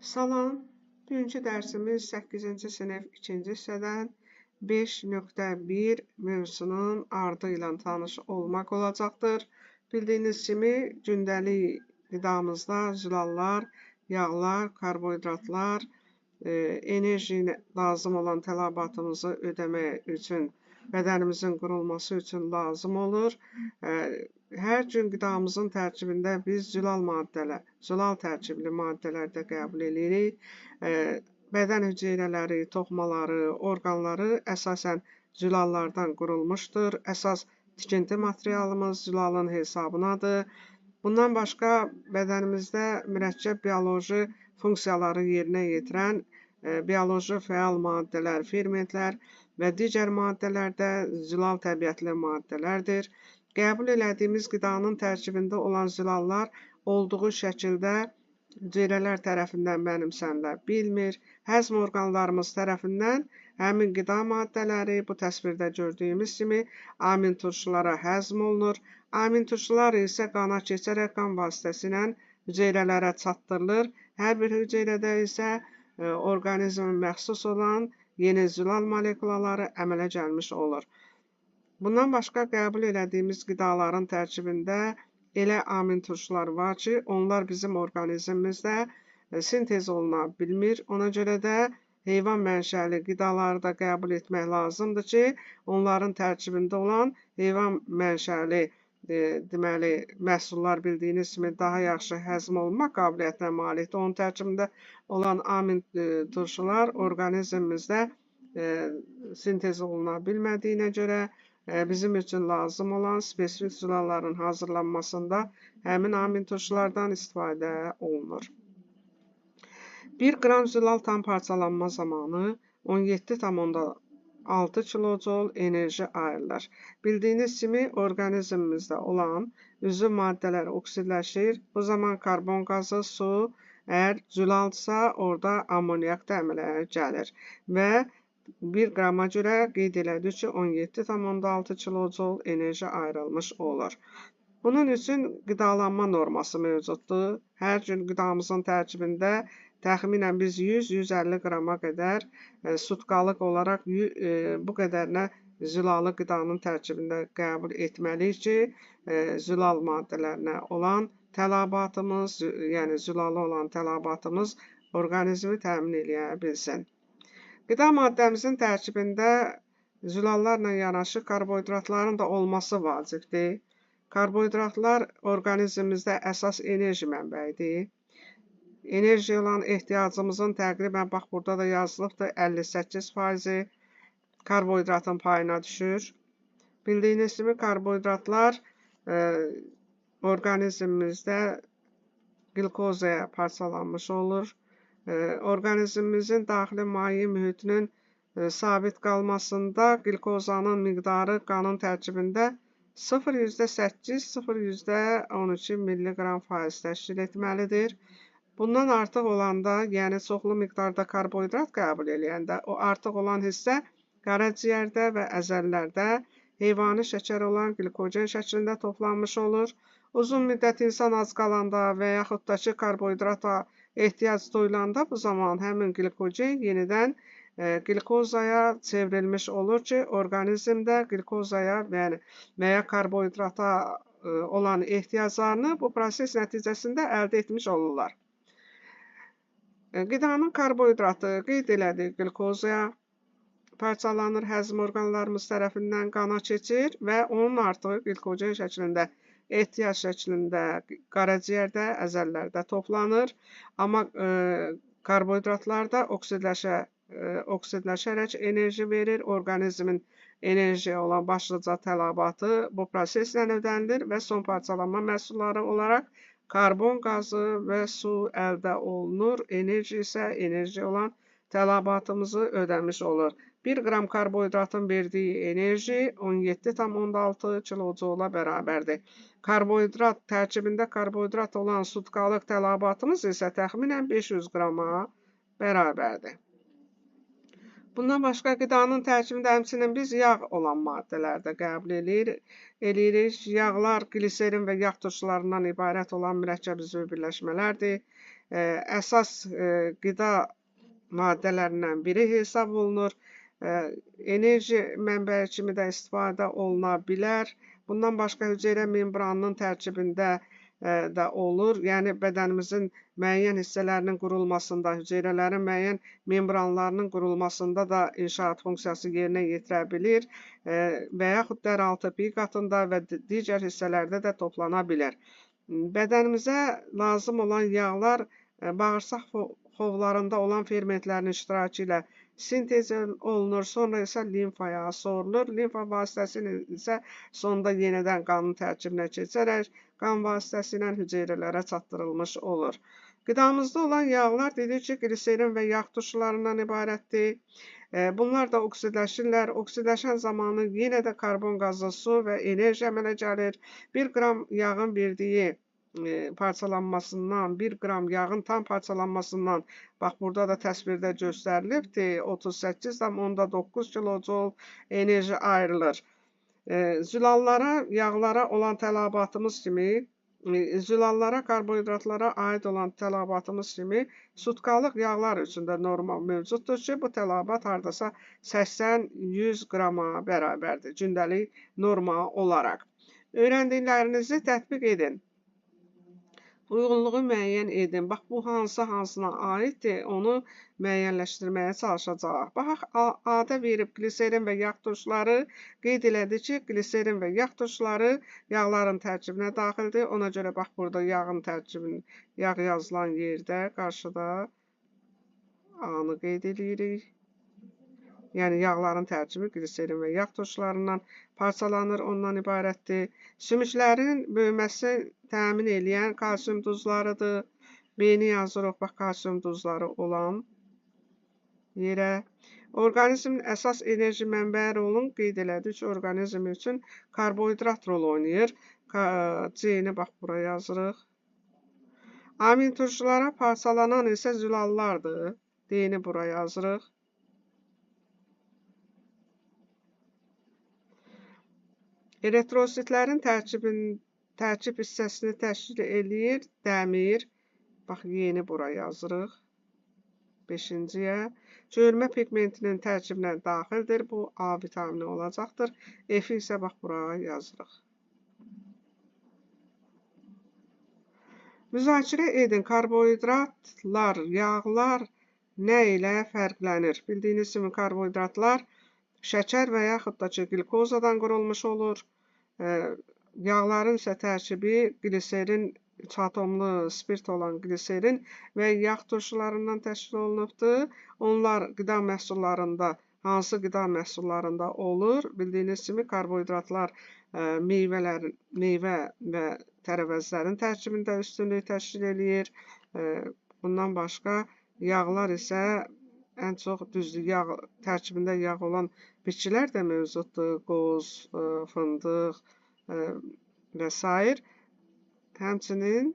Salam, bugünkü dərsimiz 8-ci sinif 2-ci hissədən 5.1 mövzusunun ardı ilə tanış olmaq olacaqdır. Bildiyiniz kimi gündəlik qidamızda zülallar, yağlar, karbohidratlar, enerji lazım olan tələbatımızı ödəmək üçün, bədənimizin qurulması üçün lazım olur. Hər gün qidamızın tərkibində biz zülal maddələr, zülal tərkibli maddələr də qəbul edirik. Bədən hüceyrələri, toxumaları, orqanları əsasən zülallardan qurulmuşdur. Əsas tikinti materialımız zülalın hesabınadır. Bundan başqa bədənimizdə mürəkkəb bioloji funksiyaları yerinə yetirən bioloji fəal maddələr, fermentlər və digər maddələr də zülal təbiətli maddələrdir. Qəbul elədiyimiz qidanın tərkibində olan zülallar olduğu şəkildə hüceyrələr tərəfindən mənimsənilə bilmir. Həzm orqanlarımız tərəfindən həmin qida maddələri bu təsvirdə gördüyümüz kimi amin turşulara həzm olunur. Amin turşular isə qana keçərək qan vasitəsilə hüceyrələrə çatdırılır. Hər bir hüceyrədə isə orqanizmə məxsus olan yeni zülal molekulaları əmələ gəlmiş olur. Bundan başqa qəbul elədiyimiz qidaların tərkibində elə amin turşular var ki, onlar bizim orqanizmimizdə sintez oluna bilmir. Ona görə də heyvan mənşəli qidaları da qəbul etmək lazımdır ki, onların tərkibində olan heyvan mənşəli deməli, məhsullar bildiyiniz kimi daha yaxşı həzm olunma qabiliyyətinə malikdir. Onun tərkibində olan amin turşular orqanizmimizdə sintez oluna bilmədiyinə görə bizim üçün lazım olan spesifik zülalların hazırlanmasında həmin amin turşulardan istifadə olunur. 1 qram zülal tam parçalanma zamanı 17,6 kilojol enerji ayrılır. Bildiyiniz kimi orqanizmimizdə olan üzv maddələr oksidləşir. Bu zaman karbon qazı, su, əgər zülalsa orada amonyak da əmələ gəlir və 1 qrama görə qeyd elədik ki, 17,6 kilojol enerji ayrılmış olur. Bunun üçün qidalanma norması mövcuddur. Hər gün qidamızın tərkibində təxminən biz 100-150 qrama qədər sutkalıq olaraq bu qədərinə zülalı qidanın tərkibində qəbul etməliyik ki, zülal maddələrinə olan tələbatımız, yəni zülalı olan tələbatımız orqanizmi təmin eləyə bilsin. Qida maddəmizin tərkibində zülallarla yanaşı karbohidratların da olması vacibdir. Karbohidratlar orqanizmimizdə əsas enerji mənbəyidir. Enerji olan ehtiyacımızın təqribən, bax burada da yazılıbdır, 58% karbohidratın payına düşür. Bildiyiniz kimi karbohidratlar orqanizmimizdə qlikozaya parçalanmış olur. Orqanizmimizin daxili maye mühitinin sabit qalmasında qlikozanın miqdarı qanın tərkibində 0,8-0,12 milliqram faiz təşkil etməlidir. Bundan artıq olanda, yəni çoxlu miqdarda karbohidrat qəbul eləyəndə, o artıq olan hissə qaraciyərdə və əzəllərdə heyvani şəkər olan qlikogen şəklində toplanmış olur. Uzun müddət insan ac qalanda və yaxud da ki, karbohidrata ehtiyac duyulanda bu zaman həmin qlikogen yenidən qlikozaya çevrilmiş olur ki, orqanizmdə qlikozaya yəni və ya karbohidrata olan ehtiyaclarını bu proses nəticəsində əldə etmiş olurlar. Qidanın karbohidratı qeyd elədik, qlikozaya parçalanır, həzm orqanlarımız tərəfindən qana keçir və onun artığı qlikogen şəklində, ehtiyac şəklində qaraciyərdə, əzəllərdə toplanır. Amma karbohidratlar da oksidləşərək enerji verir. Orqanizmin enerjiyə olan başlıca tələbatı bu proseslə ödənilir və son parçalanma məhsulları olaraq karbon qazı və su əldə olunur. Enerji isə enerji olan tələbatımızı ödəmiş olur. 1 qram karbohidratın verdiyi enerji 17,6 kilojola bərabərdir. Karbohidrat tərkibində karbohidrat olan sutkalıq tələbatımız isə təxminən 500 qrama bərabərdir. Bundan başqa qidanın tərkibində həmçinin biz yağ olan maddələr də qəbul eləyirik. Yağlar qliserin və yağ turşularından ibarət olan mürəkkəb üzvü birləşmələrdir. Əsas qida maddələrindən biri hesab olunur. Enerji mənbəyi kimi də istifadə oluna bilər. Bundan başqa hüceyrə membranının tərkibində də olur. Yəni bədənimizin müəyyən hissələrinin qurulmasında, hüceyrələrin müəyyən membranlarının qurulmasında da inşaat funksiyası yerinə yetirə bilir və yaxud dəraltı piy qatında və digər hissələrdə də toplana bilər. Bədənimizə lazım olan yağlar bağırsaq xovlarında olan fermentlərin iştirakı ilə sintez olunur, sonra isə limfaya sorulur. Limfa vasitəsilə isə sonda yenidən qanın tərkibinə keçərək qan vasitəsilə hüceyrələrə çatdırılmış olur. Qidamızda olan yağlar dedik ki, qliserin və yağ turşularından ibarətdir. Bunlar da oksidləşirlər. Oksidləşən zamanı yenə də karbon qazı, su və enerji əmələ gəlir. 1 qram yağın verdiyi parçalanmasından, 1 qram yağın tam parçalanmasından, bax burada da təsvirdə göstərilibdir, 38,9 kilojol enerji ayrılır. Zülallara, yağlara olan tələbatımız kimi, zülallara, karbohidratlara aid olan tələbatımız kimi sutkalıq yağlar üçün də norma mövcuddur ki, bu tələbat hardasa 80-100 qrama bərabərdir gündəlik norma olaraq. Öyrəndiklərinizi tətbiq edin. Uyğunluğu müəyyən edin. Bax, bu hansı hansına aiddir, onu müəyyənləşdirməyə çalışacağıq. Baxaq, A-da verib qliserin və yağ turşuları. Qeyd elədi ki, qliserin və yağ turşuları yağların tərkibinə daxildir. Ona görə bax, burada yağın tərkibini, yağ yazılan yerdə qarşıda A-nı qeyd edirik. Yəni, yağların tərkibi qliserin və yağ turşularından parçalanır, ondan ibarətdir. Sümüklərin böyüməsi təmin eləyən kalsium duzlarıdır. B-ni yazırıq, bax, kalsium duzları olan yerə. Orqanizmin əsas enerji mənbəyi rolunu qeyd elədik ki, orqanizm üçün karbohidrat rolu oynayır. C-ni bax, bura yazırıq. Amin turşulara parçalanan isə zülallardır. D-ni bura yazırıq. Eritrositlərin tərkib hissəsini təşkil eləyir dəmir. Bax, yeni bura yazırıq. 5-ciyə. Cöyülmə pigmentinin tərkibinə daxildir. Bu A vitamini olacaqdır. F-i isə bax, bura yazırıq. Müzakirə edin. Karbohidratlar, yağlar nə ilə fərqlənir? Bildiyiniz kimi karbohidratlar şəkər və yaxud da ki, qlikozadan qurulmuş olur. Yağların isə tərkibi qliserin, 3 atomlu spirt olan qliserin və yağ turşularından təşkil olunubdur. Onlar qida məhsullarında, hansı qida məhsullarında olur? Bildiyiniz kimi karbohidratlar meyvə və tərəvəzlərin tərkibində üstünlük təşkil eləyir. Bundan başqa yağlar isə ən çox düzdür, yağ, tərkibində yağ olan bitkilər də mövcuddur. Qoz, fındıq və s. Həmçinin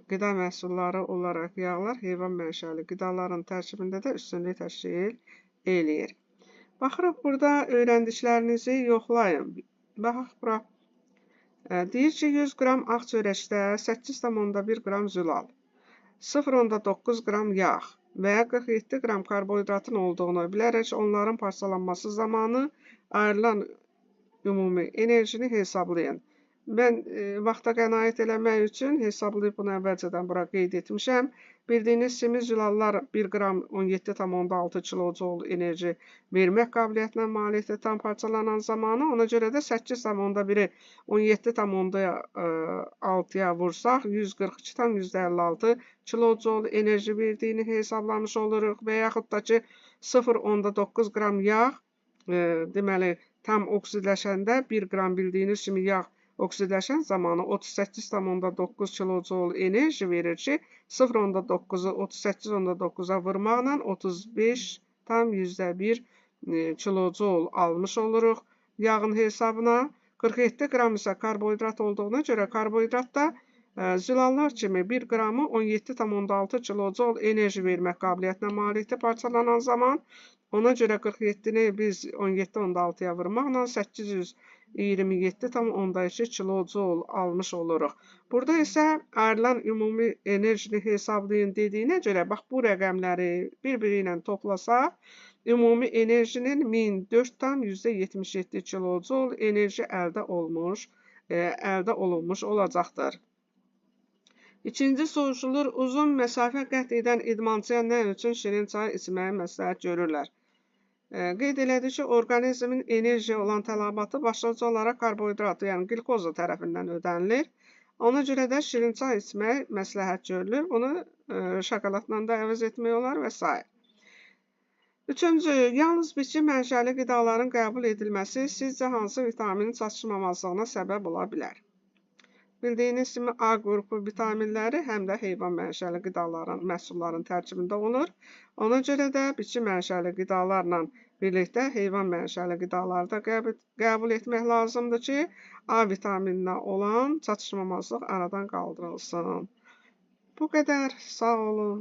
qida məhsulları olaraq yağlar heyvan mənşəli qidaların tərkibində də üstünlük təşkil eləyir. Baxırıq, burada öyrəndiklərinizi yoxlayın. Baxaq bura. Deyir ki, 100 qram ağ çörəkdə 8,1 qram zülal, 0,9 qram yağ və ya 47 qram karbohidratın olduğunu bilərək onların parçalanması zamanı ayrılan ümumi enerjini hesablayın. Mən vaxta qənaət eləmək üçün hesablayıb bunu əvvəlcədən bura qeyd etmişəm. Bildiyiniz kimi zülallar 1 qram 17,6 kilojol enerji vermək qabiliyyətinə malikdir tam parçalanan zamanı. Ona görə də 8,1-i 17,6-ya vursaq 142,56 kilojol enerji verdiyini hesablamış oluruq və yaxud da ki 0,9 qram yağ, deməli tam oksidləşəndə 1 qram bildiyiniz kimi yağ oksidləşən zamanı 38,9 kilojol enerji verir ki, 0,9-u 38,9-a vurmaqla 35,1 kilojol almış oluruq yağın hesabına. 47 qram isə karbohidrat olduğuna görə karbohidrat da Zülallar kimi 1 qramı 17,6 kilojoule enerji vermək qabiliyyətinə malikdir parçalanan zaman. Ona görə 47-ni biz 17,6-ya vurmaqla 827,2 kilojoule almış oluruq. Burada isə ayrılan ümumi enerjini hesablayın dediyinə görə, bax bu rəqəmləri bir-biri ilə toplasaq, ümumi enerjinin 1004,77 kilojoule enerji əldə olunmuş olacaqdır. İkinci soruşulur, uzun məsafə qət edən idmançıya nə üçün şirin çay içməyi məsləhət görürlər? Qeyd elədi ki, orqanizmin enerjiyə olan tələbatı başlıca olaraq karbohidrat, yəni qlikoza tərəfindən ödənilir. Ona görə də şirin çay içmək məsləhət görülür. Bunu şokoladla da əvəz etmək olar və s. Üçüncü, yalnız bitki mənşəli qidaların qəbul edilməsi sizcə hansı vitaminin çatışmamazlığına səbəb ola bilər? Bildiyiniz kimi A qrupu vitaminləri həm də heyvan mənşəli qidaların, məhsulların tərkibində olur. Ona görə də bitki mənşəli qidalarla birlikdə heyvan mənşəli qidaları da qəbul etmək lazımdır ki, A vitamininə olan çatışmamazlıq aradan qaldırılsın. Bu qədər. Sağ olun.